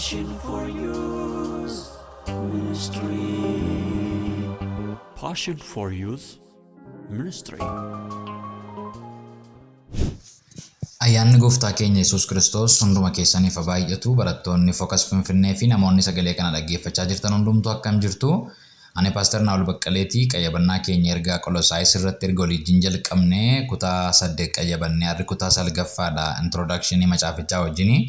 Passion for Youth Ministry. Passion for Youth Ministry. Ayyaanni Gooftaa keenya Yesuus Kiristoos hunduma keessaniif haa baay'atu. Barattoonni Focus Finfinnee fi namoonni sagalee kana dhaggeeffachaa jirtan hundumtuu akkam jirtu? Ani Paaster Naa'ol Baqqaleeti. Qayyabannaa keenya ergaa Qolosaayis irratti erga waliin jalqabnee kutaa 8 qayyabannee har'i kutaa 9ffaadha introduction macaafichaa wajjini.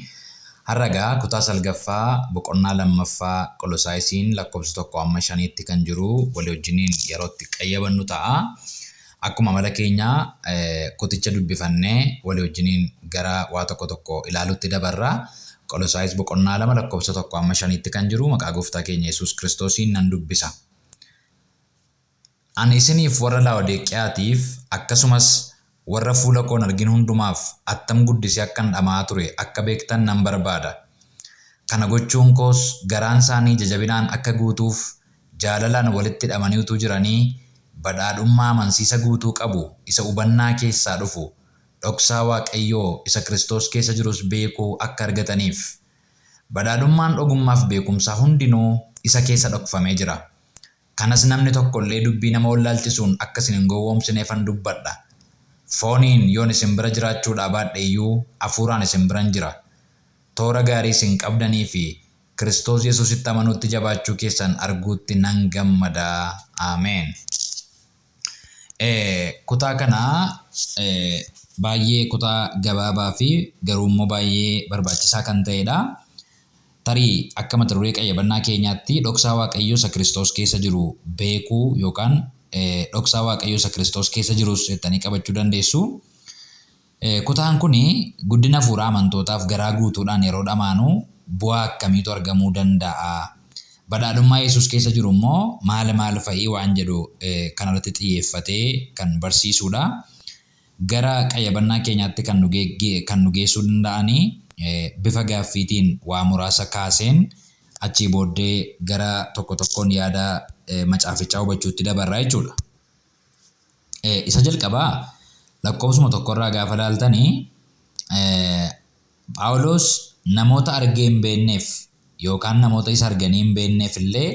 Har'a egaa kutaa 9ffaa boqonnaa 2ffaa Qolosaayisiin lakkoofsa 1 amma 5tti kan jiru walii wajjiniin yeroo itti qayyabannu ta'a. Akkuma amala keenyaa kuticha dubbifannee walii wajjiniin gara waa tokko tokko ilaaluutti dabarra. Qolosaayis boqonnaa 2 lakkoofsa 1 amma 5tti kan jiru maqaa Gooftaa keenya Yesuus Kiristoosiin nan dubbisa. Ani isiniif warra Laa'odeeqiyaatiif akkasumas warra fuula koo hin argin hundumaaf attam guddisee akkan dhama'aa ture akka beektan nan barbaada. Kana gochuun koos garaan isaanii ija jabinaan akka guutuuf, jaalalaan walitti hidhamanii utuu jiranii, badhaadhummaa amansiisa guutuu qabu isa hubannaa keessaa dhufu, dhoksaa Waaqayyoo isa Kiristoos keessa jirus beekuu akka argataniif. Badhaadhummaan ogummaaf beekumsaa hundinuu isa keessa dhokfamee jira. Kanas namni tokko illee dubbii nama wallaalchisuun akka isin hin gowwoomsineefan dubbadha. Fooniin yoon isin bira jiraachuudhaa baadhe iyyuu hafuuraan isin biran jira. Toora gaarii isin qabdanii fi Kiristoos Yesuusitti amanuutti jabaachuu keessan arguutti nan gammada. Ameen. Kutaa kana baay'ee kutaa gabaabaa fi garuu immoo baay'ee barbaachisaa kan ta'edha. Tarii akka mata duree qayyabannaa keenyaatti dhoksaa Waaqayyoo isa Kiristoos keessa jiru beekuu yookaan dhoksaa Waaqayyoo isa Kiristoos keessa jirus jettanii qabachuu dandeessu. Kutaan kun guddina hafuuraa amantootaaf garaa guutuudhaan yeroo dhamaanu bu'aa akkamiitu argamuu danda'a? Badhaadhummaa Yesuus keessa jiru immoo maal maal fa'i waan jedhu kanarratti xiyyeeffatee kan barsiisuudha. Gara qayyabannaa keenyaatti kan nu kan nu geessuu danda'ani bifa gaaffiitiin waa muraasa kaaseen achii booddee gara tokko tokkoon yaada macaafichaa hubachuutti dabarra jechuudha. Isa jalqabaa lakkoofsuma tokkorraa gaafa ilaaltani Phaawulos namoota argee hin beekneef yookaan namoota isa arganii hin beekneef illee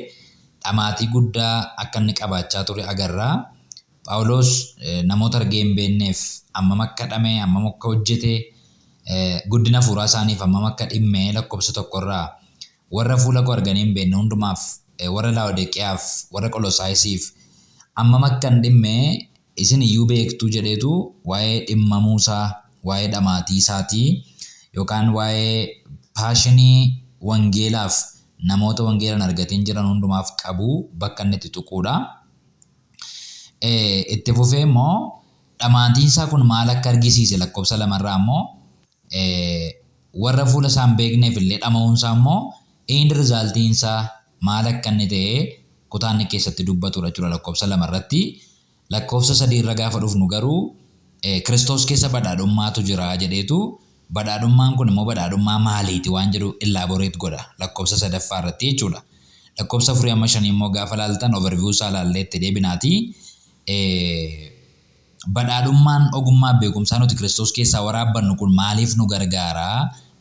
dhamaatii guddaa akka inni qabaachaa ture agarra. Phaawulos namoota argee hin beekneef hammam akka dhame, hammam akka hojjete, guddina hafuuraa isaaniif hammam akka dhimme lakkoofsa tokkorraa warra fuula koo arganii hin beekne hundumaaf, warra Laa'odeqiyaaf, warra Qolosaayisiif hammam akkan dhimme isin iyyuu beektu jedheetu waa'ee dhimmamuu isaa, waa'ee dhamaatii isaatii yookaan waa'ee paashinii wangeelaaf namoota wangeela hin argatin jiran hundumaaf qabu bakka inni itti tuquudha. Itti fufee immoo dhamaatiin isaa kun maal akka argisiise lakkoofsa lamarraa immoo warra fuula isaa hin beekneef illee dhama'uun isaa immoo end resultiin isaa maal akka inni ta'e kutaa inni keessatti dubbatudha jechuudha lakkoofsa 2 irratti. Lakkoofsa 3 irra gaafa dhufnu garuu Kiristoos keessa badhaadhummaatu jira jedheetu badhaadhummaan kun immoo badhaadhummaa maaliiti waan jedhu elaborate godha lakkoofsa sadaffaa irratti jechuudha. Lakkoofsa afurii amma shanii immoo gaafa laaltan overview isaa laallee itti deebinaati. Badhaadhummaan ogummaa fi beekumsaa nuti Kiristoos keessaa waraabbannu kun maaliif nu gargaara?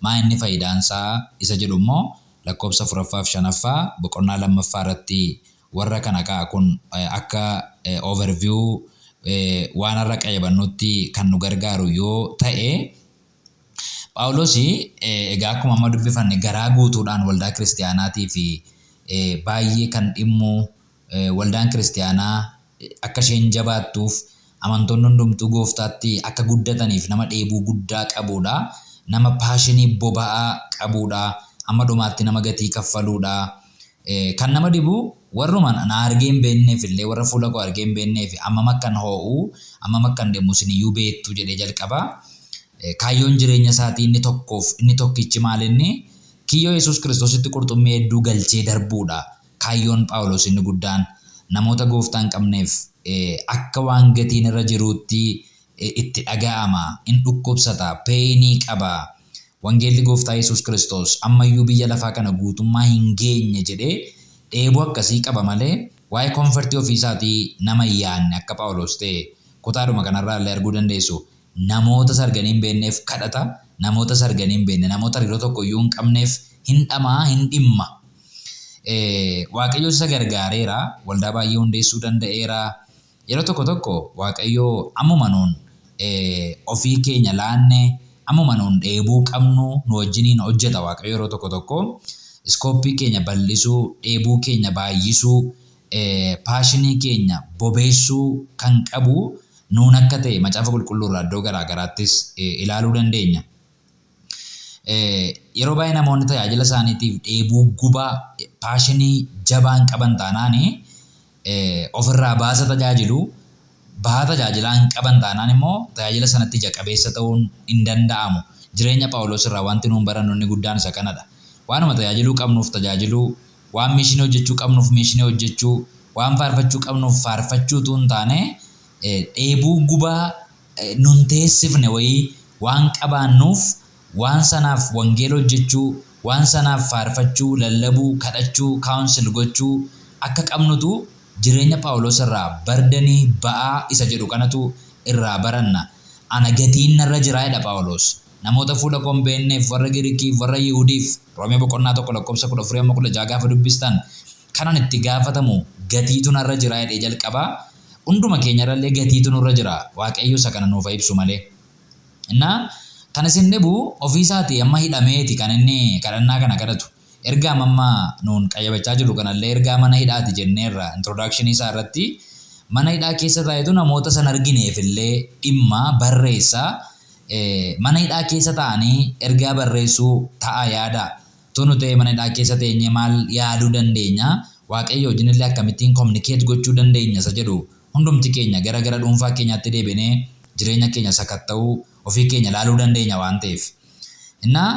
Maa inni faayidaan isaa? Isa jedhu immoo lakkoofsa 4ffaa fi 5ffaa boqonnaa 2ffaa irratti warra kana kaa'a. Kun akka overview waan har'a qayyabannuutti kan nu gargaaru yoo ta'e, Phaawulos egaa akkuma amma dubbifanne garaa guutuudhaan waldaa kiristiyaanaatii fi baay'ee kan dhimmu waldaan kiristiyaanaa akka isheen jabaattuuf amantoonni hundumtuu gooftaatti akka guddataniif nama dheebuu guddaa qabuudha. Nama paashinii boba'aa qabuudha. Hamma dhumaatti nama gatii kaffaluudha. Kan nama dhibu warruma na argee hin beekneef illee warra fuula koo argee hin beekneef hammam akkan hoo'u hammam akkan dhimmu isin iyyuu beektu jedhee jalqaba. Kaayyoon jireenya isaatii inni tokkoof inni tokkichi maal inni kiyyoo Yesuus Kiristoositti qurxummii hedduu galchee darbuudha. Kaayyoon Phaawulos inni guddaan namoota gooftaa hin qabneef akka waan gatiin irra jiruutti itti dhaga'ama, in dhukkubsata, peenii qaba. Wangeelli Gooftaa Yesuus Kiristoos ammayyuu biyya lafaa kana guutummaa hin geenye jedhee dheebuu akkasii qaba malee waa'ee koonfertii ofii isaatii nama hin yaadne akka Phaawulos ta'e kutaadhuma kanarraa illee arguu dandeessu. Namoota isa arganii hin beekneef kadhata, namoota isa arganii hin beekne, namoota hariiroo tokko iyyuu hin qabneef hin dhamaa, hin dhimma. Waaqayyo isa gargaareera, waldaa baay'ee hundeessuu danda'eera. Yeroo tokko tokko Waaqayyo ammuma nuun ofii keenya laanne, ammuma nuun dheebuu qabnu nu wajjiniin hojjeta. Waaqayyo yeroo tokko tokko scope keenya bal'isuu, dheebuu keenya baay'isuu, passion keenya bobeessuu kan qabu nuun akka ta'e Macaafa Qulqulluu irraa iddoo garaa garaattis ilaaluu dandeenya. Yeroo baay'ee namoonni tajaajila isaaniitiif dheebuu gubaa, passion jabaan qaban taanaan ofirraa baasa tajaajilu, bahaa tajaajilaa hin qaban taanaan immoo tajaajila sanatti ija qabeessa ta'uun hin danda'amu. Jireenya Phaawulos irraa wanti nuun barannu inni guddaan isa kanadha. Waanuma tajaajiluu qabnuuf tajaajiluu, waan mission hojjechuu qabnuuf mission hojjechuu, waan faarfachuu qabnuuf faarfachuu utuu hin taane, dheebuu gubaa nun teessifne wayii waan qabaannuuf waan sanaaf wangeela hojjechuu, waan sanaaf faarfachuu, lallabuu, kadhachuu, counsel gochuu akka qabnutu jireenya Phaawulos irraa burden, ba'aa isa jedhu kanatu irraa baranna. Ana gatiin narra jiraa jedha Phaawulos. Namoota fuula koo hin beekneef, warra Girikiif, warra Yihudiif, Roomee boqonnaa 1 lakkoofsa 14 hamma 16 gaafa dubbistan, kanan itti gaafatamu gatiitu narra jiraa jedhee jalqabaa. Hunduma keenyarrallee gatiitu nurra jira. Waaqayyo isa kana nuuf haa ibsu malee. Innaa kan isin dhibu ofiisaatii amma hidhameeti kan inni kadhannaa kana kadhatu. Ergaa amma nuun qayyabachaa jirru kanallee ergaa mana hidhaati jenneerra introduction isaa irratti. Mana hidhaa keessa taa'etu namoota san argineefillee dhimma barreessa. Mana hidhaa keessa taa'anii ergaa barreessuu ta'a yaada. Tunu ta'e mana hidhaa keessa teenyee maal yaaduu dandeenya? Waaqayyo wajjinillee akkamittiin communicate gochuu dandeenya isa jedhu hundumti keenya gara gara dhuunfaa keenyaatti deebinee jireenya keenya sakatta'uu, ofii keenya ilaaluu dandeenya waan ta'eef. Innaa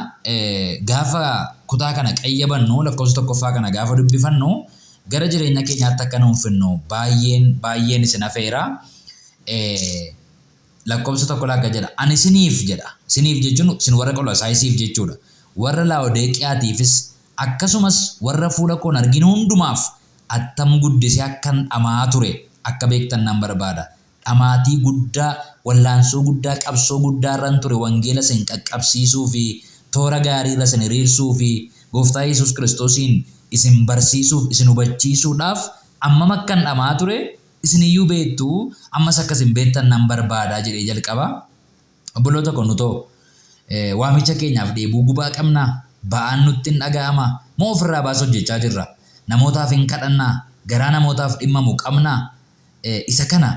gaafa kutaa kana qayyabannu, lakkoofsa tokkoffaa kana gaafa dubbifannu, gara jireenya keenyaatti akka nuun finnu baay'een baay'een isin afeera. Lakkoofsa tokko lakka jedha. Ani isiniif jedha. Isiniif jechuun isin warra Qolosaayisiif jechuudha. Warra Laodeeqiyaatiifis akkasumas warra fuula koon arginu hundumaaf attam guddisee akkan dhamaa ture akka beektan nan barbaada. Dhamaatii guddaa, wallaansoo guddaa, qabsoo guddaa irran ture wangeela isin qaqqabsiisuu fi toora gaarii irra isin hiriirsuu fi Gooftaa Yesuus Kiristoosiin isin barsiisuuf, isin hubachiisuudhaaf ammam akkan dhamaa ture isin iyyuu beektu, ammas akka isin beektan nan barbaada jedhee jalqaba. Obboloota koo, nutoo waamicha keenyaaf dheebuu gubaa qabnaa? Ba'aan nutti hin dhaga'amaa? Moo ofirraa baasa hojjechaa jirra? Namootaaf hin kadhannaa? Garaa namootaaf dhimmamu qabnaa? Isa kana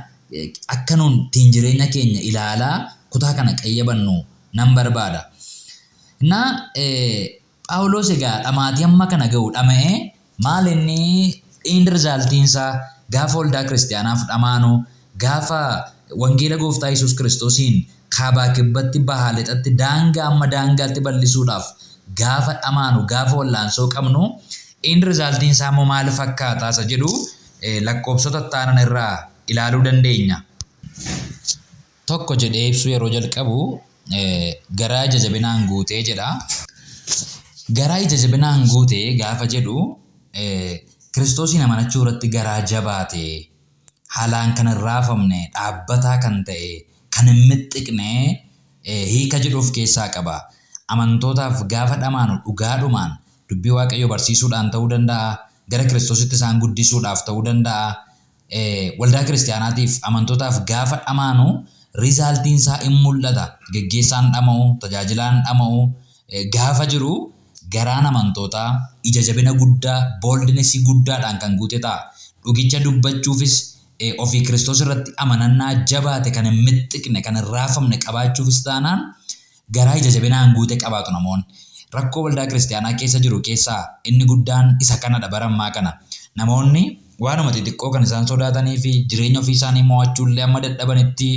akka nuun ittiin jireenya keenya ilaalaa kutaa kana qayyabannu nan barbaada. Innaa Phaawulos egaa dhamaatii hamma kana ga'u dhama'ee, maal inni end resultiin isaa gaafa waldaa kiristiyaanaaf dhamaanu, gaafa wangeela Gooftaa Yesuus Kiristoosiin kaabaa kibbatti, bahaa lixatti, daangaa amma daangaatti bal'isuudhaaf gaafa dhamaanu, gaafa wallaansoo qabnu, end resultiin isaa immoo maal fakkaata isa jedhu lakkoofsota itti aanan irraa ilaaluu dandeenya. Tokko jedhee ibsuu yeroo jalqabu garaa ija jabinaan guutee jedha. Garaa ija jabinaan guute gaafa jedhu Kiristoosiin amanachuu irratti garaa jabaate, haalaan kan hin raafamne, dhaabbataa kan ta'e, kan hin mixxiqne hiika jedhu of keessaa qaba. Amantootaaf gaafa dhamaanu dhugaadhumaan dubbii Waaqayyoo barsiisuudhaan ta'uu danda'a, gara Kiristoositti isaan guddisuudhaaf ta'uu danda'a. Waldaa kiristiyaanaatiif, amantootaaf gaafa dhamaanu resultiin isaa in mul'ata. Geggeessaan dhama'u, tajaajilaan dhama'u gaafa jiru garaan amantootaa ija jabina guddaa, boldness guddaadhaan kan guute ta'a. Dhugicha dubbachuufis ofii Kiristoos irratti amanannaa jabaate kan hin mixxiqne, kan hin raafamne qabaachuufis taanaan garaa ija jabinaan guute qabaatu namoonni. Rakkoo waldaa kiristiyaanaa keessa jiru keessaa inni guddaan isa kanadha bara ammaa kana. Namoonni waanuma xixiqqoo kan isaan sodaatanii fi jireenya ofii isaanii mo'achuu illee amma dadhabanitti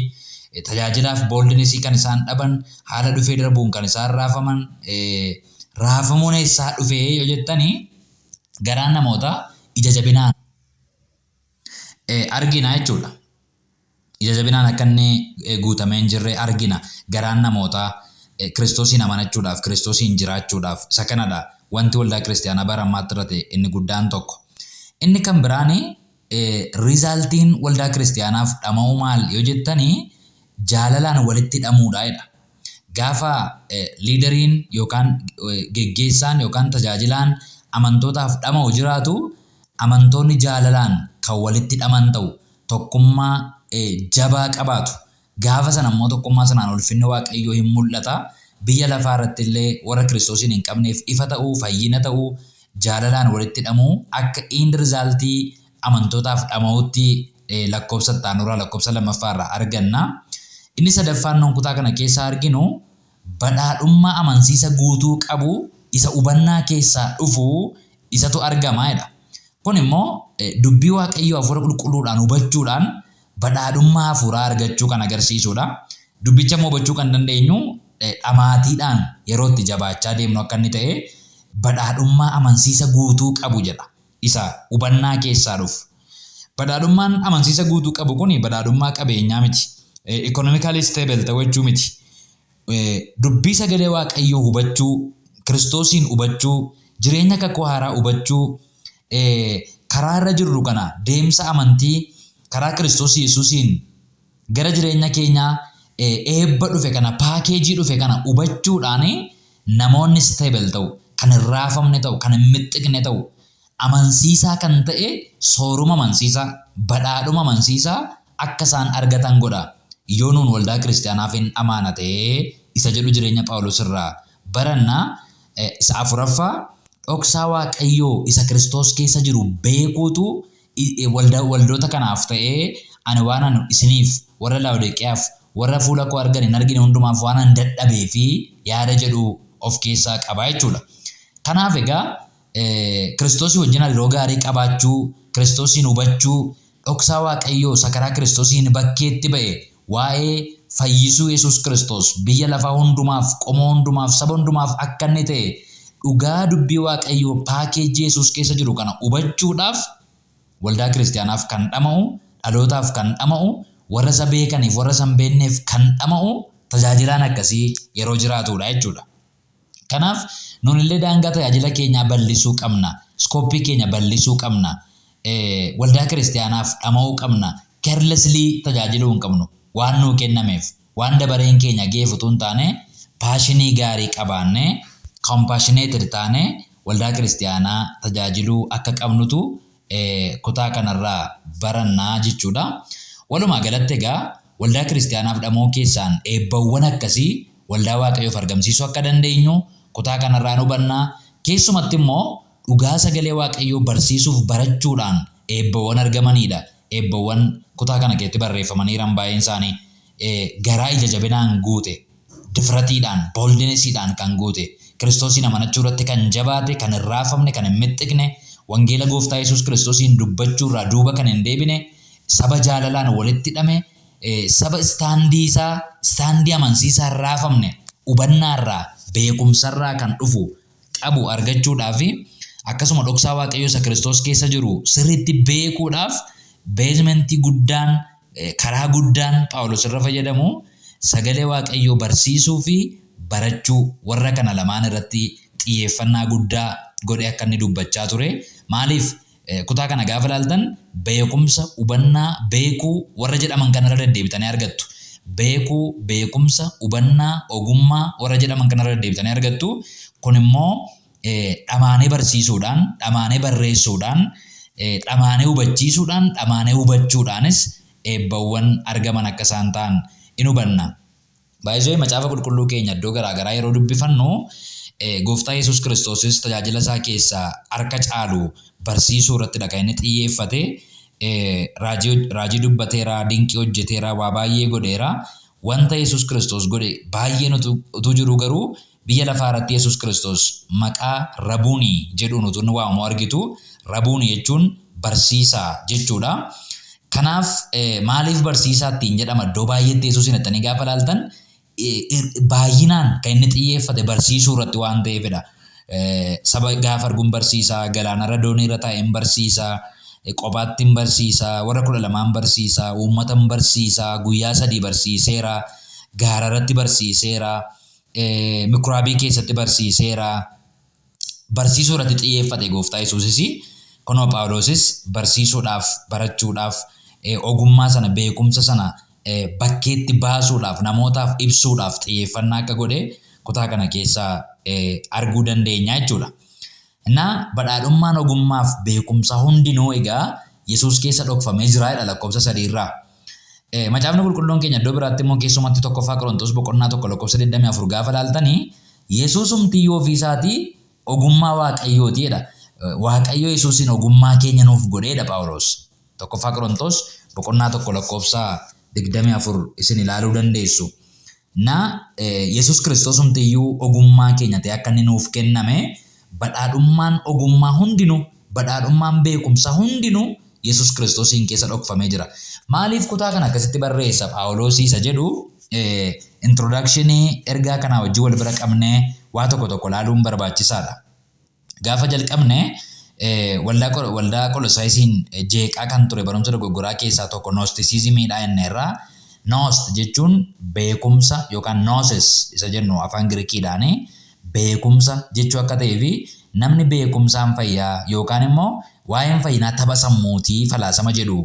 tajaajilaaf boldness kan isaan dhaban, haala dhufee darbuun kan isaan raafaman, raafamuun eessaa dhufee yoo jettani, garaan namootaa ija jabinaan argina jechuudha. Ija jabinaan akka inni guutamee hin jirre argina. Garaan namootaa Kiristoosiin amanachuudhaaf, Kiristoosiin jiraachuudhaaf, isa kanadha wanti waldaa kiristiyaanaa bara ammaatti irra ta'e inni guddaan tokko. Inni kan biraan resultiin waldaa kiristiyaanaaf dhama'uu maal yoo jettani, jaalalaan walitti hidhamuudha jedha. Gaafa leaderiin yookaan geggeessaan yookaan tajaajilaan amantootaaf dhama'u jiraatu, amantoonni jaalalaan kan walitti hidhaman ta'u, tokkummaa jabaa qabaatu. Gaafa sana immoo tokkummaa sanaan ulfinni Waaqayyoo hin mul'ata. Biyya lafaa irratti illee warra Kiristoosiin hin qabneef ifa ta'uu, fayyina ta'uu, jaalalaan walitti hidhamuu akka end resultii amantootaaf dhama'utti lakkoofsa itti aanurraa, lakkoofsa lammaffaa irraa arganna. Inni sadaffaan nuun kutaa kana keessaa arginu badhaadhummaa amansiisa guutuu qabu isa hubannaa keessaa dhufu isatu argama jedha. Kun immoo dubbii Waaqayyoo hafuura qulqulluudhaan hubachuudhaan badhaadhummaa hafuuraa argachuu kan agarsiisudha. Dubbicha immoo hubachuu kan dandeenyu dhamaatiidhaan yeroo itti jabaachaa deemnu akka inni ta'e badhaadhummaa amansiisa guutuu qabu jedha. Isa hubannaa keessaa dhufu. Badhaadhummaan amansiisa guutuu qabu kun badhaadhummaa qabeenyaa miti. Economically stable ta'uu jechuu miti. Dubbii sagalee Waaqayyoo hubachuu, Kiristoosiin hubachuu, jireenya kakuu haaraa hubachuu, karaa irra jirru kana deemsa amantii karaa Kiristoos Yesuusiin gara jireenya keenyaa eebba dhufe kana, packageii dhufe kana hubachuudhaan namoonni stable ta'u, kan hin raafamne ta'u, kan hin mixxiqne ta'u, amansiisaa kan ta'e sooruma amansiisaa, badhaadhuma amansiisaa akka isaan argatan godha. Yoo nuun waldaa kiristaanaaf hin amaana ta'ee isa jedhu jireenya Phaawulos irraa barannaa. Isa afuraffaa, dhoksaa Waaqayyoo isa Kiristoos keessa jiru beekuutu waldoota kanaaf ta'ee, ani waan ani isiniif, warra Laawodiqiyaaf, warra fuula koo argan hin argine hundumaaf waan ani dadhabee fi yaada jedhu of keessaa qaba jechuudha. Kanaaf egaa Kiristoosii wajjin hariiroo gaarii qabaachuu, Kiristoosiin hubachuu, dhoksaa Waaqayyoo isa karaa Kiristoosiin bakkeetti ba'e, waa'ee fayyisuu Yesuus Kiristoos biyya lafaa hundumaaf, qomoo hundumaaf, saba hundumaaf akka inni ta'e dhugaa dubbii Waaqayyoo packageii Yesuus keessa jiru kana hubachuudhaaf waldaa kiristaanaaf kan dhama'u, dhalootaaf kan dhama'u, warra isa beekaniif warra isa hin beekneef kan dhama'u tajaajilaan akkasii yeroo jiraatudha jechuudha. Kanaaf nuun illee daangaa tajaajila keenyaa bal'isuu qabna. Scopeii keenya bal'isuu qabna. Waldaa kiristaanaaf dhama'uu qabna. Carelessly tajaajiluu hin qabnu. Waan nuu kennameef, waan dabareen keenya geef utuu hin taane, passionii gaarii qabaannee, compassionated taane waldaa kiristaanaa tajaajiluu akka qabnutu kutaa kanarraa barannaa jechuudha. Walumaa galatti egaa waldaa kiristaanaaf dhama'uu keessaan eebbawwan akkasii waldaa Waaqayyoof argamsiisuu akka dandeenyu kutaa kanarraa hubannaa. Keessumatti immoo dhugaa sagalee Waaqayyoo barsiisuuf barachuudhaan eebbawwan argamanidha. Eebbawwan kutaa kana keessatti barreeffamaniiran baay'een isaanii garaa ija jabinaan guute, difratiidhaan, boldnessiidhaan kan guute, Kiristoosiin amanachuu irratti kan jabaate, kan hin raafamne, kan hin mixxiqne, wangeela gooftaa Yesuus Kiristoosiin dubbachuu irraa duuba kan hin deebine, saba jaalalaan walitti hidhame, saba standii isaa, standii amansiisaa hin raafamne, hubannaarraa, beekumsarraa kan dhufu qabu argachuudhaaf, akkasuma dhoksaa Waaqayyoo isa Kiristoos keessa jiru sirriitti beekuudhaaf basementii guddaan, karaa guddaan Phaawulos irra fayyadamu sagalee Waaqayyoo barsiisuu fi barachuu, warra kana lamaan irratti xiyyeeffannaa guddaa godhee akka inni dubbachaa ture. Maaliif kutaa kana gaafa ilaaltan beekumsa, hubannaa, beekuu warra jedhaman kanarra deddeebitanii argattu. Beekuu, beekumsa, hubannaa, ogummaa warra jedhaman kanarra deddeebitanii argattu. Kun immoo dhamaanee barsiisuudhaan, dhamaanee barreessuudhaan, dhamaanee hubachiisuudhaan, dhamaanee hubachuudhaanis eebbawwan argaman akka isaan ta'an in hubanna. Baay'isoo macaafa qulqulluu keenya iddoo garaagaraa yeroo dubbifannu, gooftaa Yesuus Kiristoosis tajaajila isaa keessaa harka caalu barsiisuu irrattidha kan inni xiyyeeffate. Raajii dubbateera, dinqii hojjeteera, waa baay'ee godheera. Wanta Yesuus Kiristoos godhe baay'een utuu jiru garuu biyya lafaa irratti Yesuus Kiristoos maqaa Rabuunii jedhuun utuu inni waamamu argitu. Rabuunii jechuun barsiisaa jechuudha. Kanaaf maaliif barsiisaa ittiin jedhama? Iddoo baay'eetti Yesuusin dhattanii gaafa ilaaltan baay'inaan kan inni xiyyeeffate barsiisuu irratti waan ta'eefidha. Saba gaafa arguun barsiisaa, galaanarra dooniirra taa'een barsiisaa, kophaatti hin barsiisaa, warra 12n barsiisaa, uummata hin barsiisaa, guyyaa 3 barsiiseera, gaara irratti barsiiseera, mikuraabii keessatti barsiiseera. Barsiisuu irratti xiyyeeffate gooftaa Yesuusis. Kunoo Phaawulosis barsiisuudhaaf, barachuudhaaf, ogummaa sana, beekumsa sana bakkeetti baasuudhaaf namootaaf ibsuudhaaf xiyyeeffannaa akka godhe kutaa kana keessaa arguu dandeenya jechuudha. Innaa badhaadhummaan ogummaaf beekumsa hundinuu egaa Yesuus keessa dhokfamee jira jedha lakkoofsa 3 irraa. Macaafni Qulqulluun keenya iddoo biraatti immoo, keessumatti 1ffaa Qorontos boqonnaa 1 lakkoofsa 24 gaafa ilaaltanii, Yesuusumtiyyuu ofii isaatii ogummaa Waaqayyooti jedha. Waaqayyo Yesuusin ogummaa keenya nuuf godheedha Phaawulos. 1ffaa Qorontos boqonnaa 1 lakkoofsa 24 isin ilaaluu dandeessu. Na Yesuus Kiristoosumtiyyuu ogummaa keenya ta'e akka inni nuuf kenname, badhaadhummaan ogummaa hundinuu, badhaadhummaan beekumsa hundinuu Yesuus Kiristoosiin keessa dhokfamee jira. Maaliif kutaa kana akkasitti barreessa Phaawulos isa jedhu introductionii ergaa kanaa wajjin wal bira qabnee waa tokko tokko ilaaluun barbaachisaadha. Gaafa jalqabne waldaa Qolosaayisiin jeeqaa kan ture barumsa dogoggoraa keessaa tokko Gnosticismiidha jenneerra. Gnost jechuun beekumsa yookaan gnosis isa jennu afaan Girikiidhaani beekumsa jechuu akka ta'ee fi namni beekumsaan fayyaa yookaan immoo waa'een fayyinaa tapha sammuutii falaasama jedhu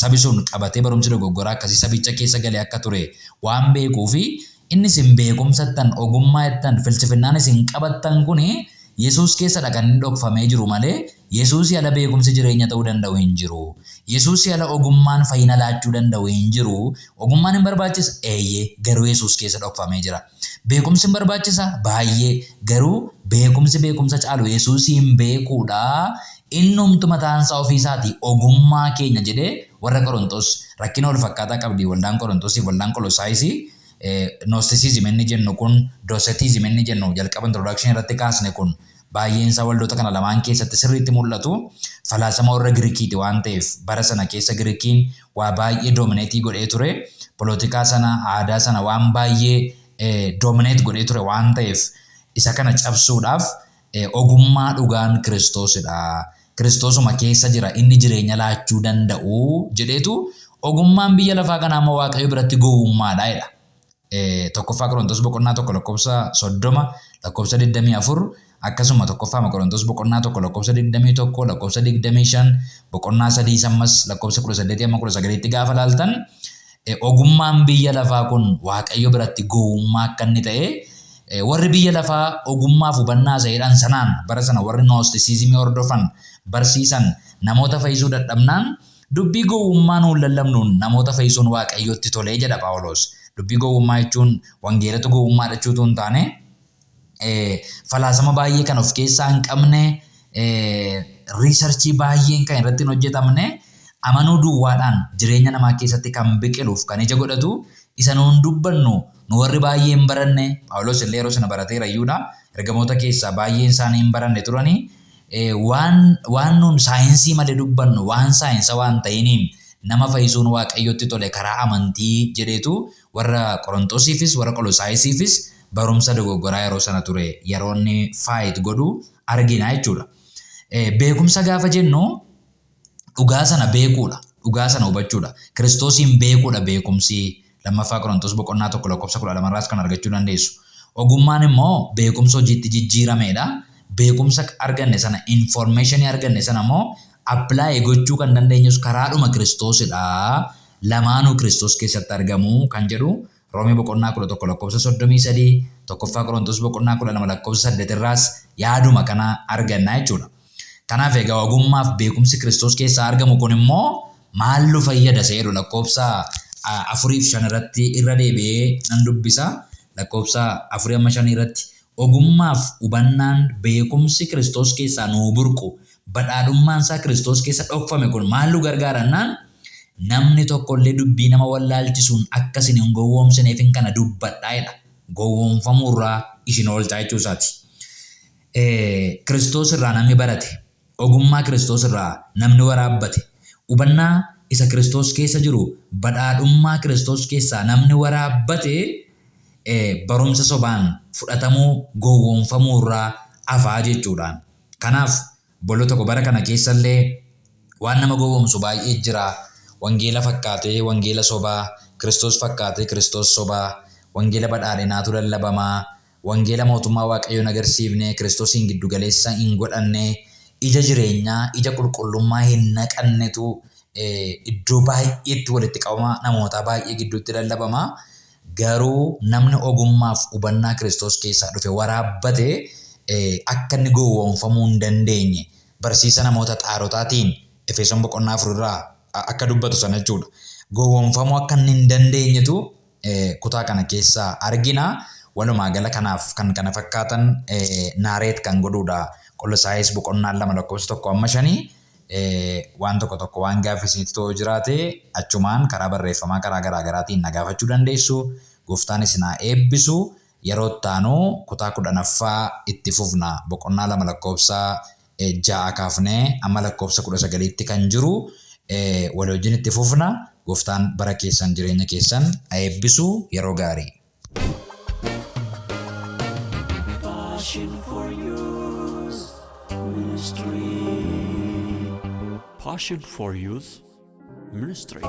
sabi sun qabatee barumsi dogoggoraa akkasii sabicha keessa galee akka ture waan beekuu fi inni isin beekumsattan, ogummaa jettan, filsifinnaan isin qabattan kuni Yesuus keessadha kan inni dhokfamee jiru malee Yesuusii ala beekumsi jireenya ta'uu danda'u hin jiru. Yesuusii ala ogummaan fayyina laachuu danda'u hin jiru. Ogummaan hin barbaachisa? Eeyyee, garuu Yesuus keessa dhokfamee jira. Beekumsi hin barbaachisa? Baay'ee, garuu beekumsi beekumsa caalu Yesuusiin beekuudha. Innumtu mataansaa ofiisaatii ogummaa keenya jedhee warra Qorontos rakkina wal fakkaataa qabdi waldaan Qorontosiif waldaan Qolosaayisii. Gnosticism inni jennu kun, Docetism inni jennu jalqaba introduction irratti kaasne kun baay'een isaa waldoota kana lamaan keessatti sirriitti mul'atu. Falaasama warra Girikiiti waan ta'eef, bara sana keessa Girikiin waa baay'ee dominate godhee ture. Polotikaa sana, aadaa sana waan baay'ee dominate godhee ture waan ta'eef, isa kana cabsuudhaaf ogummaa dhugaan Kiristoosidha. Kiristoosuma keessa jira inni jireenya laachuu danda'u jedheetu, ogummaan biyya lafaa kanaa immoo Waaqayyo biratti gowwummaadha jedha. 1ffaa Qorontos boqonnaa 1 lakkoofsa 30, lakkoofsa 24, akkasuma 1ffaa Qorontos boqonnaa 1 lakkoofsa 21, lakkoofsa 25, boqonnaa 3 ammas lakkoofsa 18 amma 19tti gaafa laaltan, ogummaan biyya lafaa kun Waaqayyo biratti gowwummaa akka inni ta'e, warri biyya lafaa ogummaaf hubannaa isa jedhan sanaan bara sana warri Gnosticismii hordofan barsiisan namoota fayyisuu dadhabnaan, dubbii gowwummaa nuun lallabnuun namoota fayyisuun Waaqayyotti tolee jedha Phaawulos. Dubbii gowwummaa jechuun wangeelatu gowwummaa jechuutu hin taane, falaasama baay'ee kan of keessaa hin qabne, researchii baay'een kan irratti hin hojjetamne, amanuu duwwaadhaan jireenya namaa keessatti kan biqiluuf kan ija godhatu isa nuun dubbannu, nu warri baay'ee hin baranne. Phaawulos illee yeroo sana barateera iyyuudha. Ergamoota keessaa baay'een isaanii hin baranne turanii. Waan nuun saayinsii malee dubbannu, waan saayinsa waan ta'iniin nama fayyisuun Waaqayyotti tole karaa amantii jedheetu warra Qorontosiifis warra Qolosaayisiifis barumsa dogoggoraa yeroo sana ture yeroo inni fight godhu argina jechuudha. Beekumsa gaafa jennu dhugaa sana beekuudha. Dhugaa sana hubachuudha. Kiristoosiin beekuudha beekumsi. 2ffaa Qorontos boqonnaa 1 lakkoofsa 12 irraas kan argachuu dandeessu. Ogummaan immoo beekumsa hojiitti jijjiirameedha. Beekumsa arganne sana, informationii arganne sana immoo apply gochuu kan dandeenyus karaadhuma Kiristoosidha. Lamaanuu Kiristoos keessatti argamu kan jedhu Roomee boqonnaa 11 lakkoofsa 33, 1ffaa Qorontos boqonnaa 12 lakkoofsa 8 irraas yaaduma kana arganna jechuudha. Kanaaf egaa ogummaaf beekumsi Kiristoos keessaa argamu kun immoo maal nu fayyada isa jedhu lakkoofsa 4f 5 irratti irra deebi'ee nan dubbisa. Lakkoofsa 4 amma 5 irratti, ogummaaf hubannaan beekumsi Kiristoos keessaa nuu burqu, badhaadhummaan isaa Kiristoos keessa dhokfame kun maal nu gargaarannaan, namni tokkollee dubbii nama wallaalchisuun akka isin hin gowwoomsineefin kana dubbadhaa jedha. Gowwoomfamuurraa isin oolchaa jechuu isaati. Kiristoos irraa namni barate, ogummaa Kiristoos irraa namni waraabbate, hubannaa isa Kiristoos keessa jiru, badhaadhummaa Kiristoos keessaa namni waraabbate barumsa sobaan fudhatamuu, gowwoomfamuu irraa hafaa jechuudhaan. Kanaaf bolo tokko bara kana keessallee waan nama gowwoomsu baay'ee jira. Wangeela fakkaatee wangeela sobaa, Kiristoos fakkaatee Kiristoos sobaa, wangeela badhaadhinaatu lallabamaa, wangeela mootummaa Waaqayyoon agarsiifne, Kiristoosiin giddu galeessa hin godhanne, ija jireenyaa, ija qulqullummaa hin naqannetu Iddoo baay'eetti walitti qabama namoota baay'ee gidduutti lallabama. Garuu namni ogummaaf hubannaa Kiristoos keessaa dhufe waraabbate akka inni gowwoomfamuu hin dandeenye barsiisa namoota xaarotaatiin Efesoon boqonnaa 4 irraa akka dubbatu sana jechuudha. Gowwoomfamuu akka inni hin dandeenyetu kutaa kana keessaa argina. Walumaa gala kanaaf kan kana fakkaatan narrate kan godhuudha. Qolosaayis boqonnaan 2 lakkoofsa 1 amma 5. Waan tokko tokko waan gaaffii isinitti ta'u jiraate achumaan karaa barreeffamaa karaa garaa garaatiin na gaafachuu dandeessu. Gooftaan isin haa eebbisu. Yeroo itti aanu kutaa 10ffaa itti fufna. Boqonnaa 2 lakkoofsa 6 kaafnee amma lakkoofsa 19tti kan jiru walii wajjin itti fufna. Gooftaan bara keessan jireenya keessan haa eebbisu. Yeroo gaarii. Passion for Youth Ministry. Passion for Youth Ministry.